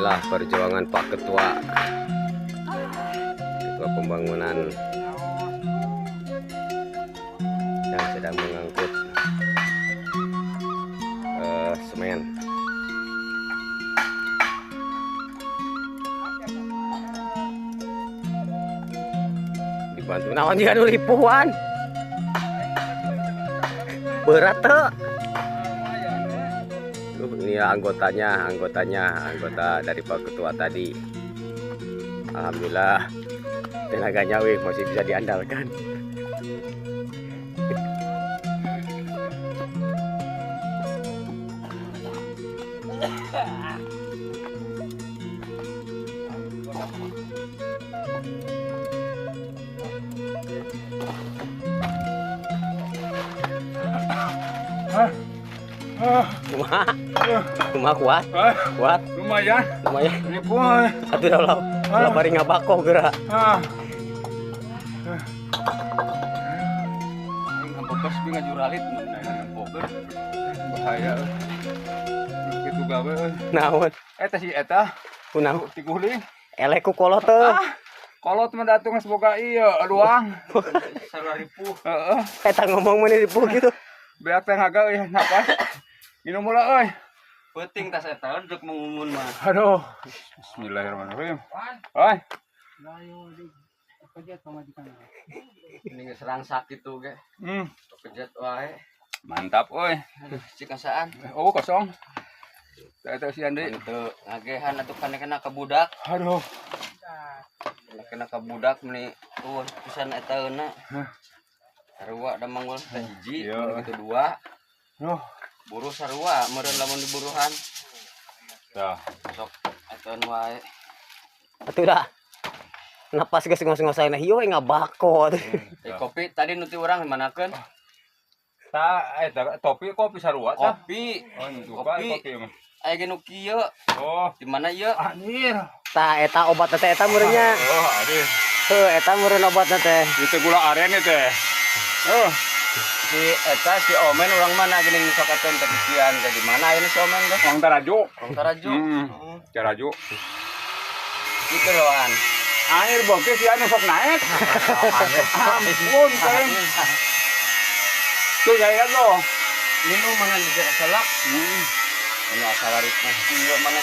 Inilah perjuangan Pak Ketua. Ketua pembangunan yang sedang mengangkut semen. Dibantu naon juga nu ripuhan. Berat tuh. Tuh, ini ya anggotanya, anggota dari Pak Ketua tadi. Alhamdulillah tenaganya wih masih bisa diandalkan. Kumaha? Kumaha kuat? Kuat? Lumayan. Lumayan. Ripuh. Atuh dah ulah ulah bari ngabako geura. Ah. Ngampokos bi ngajuralit ngampokeun. Bahaya. Kitu gawe euy. Naon? Eta si eta Kunaon? ti guling. Eleh ku kolot teu. Kolot mah datang geus boga ieu luang. Sarua ripuh. Heeh. Eta ngomong meuni ripuh gitu. Beak teh ngaga euy napas. Minum mula euy. Penting tas eta dek mengumun mah. Aduh. Bismillahirrahmanirrahim. Oi. Ini geus rangsak kitu ge. Pejet wae. Mantap euy. Aduh, cik asaan. Oh, kosong. Eta si Andi. Teu ngagehan atuh kana kena ka budak. Aduh. Kena ka budak meuni eueuh pisan eta euna. Sarua da manggul teh hiji, Iya. mun kitu dua. Duh. Buruh sarua meureun lamun diburuhan. Tah. Sok eta wae. Atuh dah. Napas geus ngos-ngosaina hieu we ngabako atuh. Eh, kopi tadi nu ti urang dimanakeun? Ta eta topi kopi sarua tah. Kopi. Oh, lupa Kopi. kopi mah. Aya ge nu kieu. Oh, Di mana ieu? anjir. Tah eta obat teh eta meureun nya. Oh, aduh. Heuh eta meureun obatna teh. Itu gula aren itu teh. Oh, Si eta si Omen urang mana geuning sok atuh teh kikian teh di mana ayeuna si Omen teh? Orang Taraju. Urang Taraju. Heeh. Taraju. Kitu doan. Air bokeh si anu sok naik. Ampun, teh. Tuh gaya lo. Minum mana di selak. Ini asal ripuh ieu mana.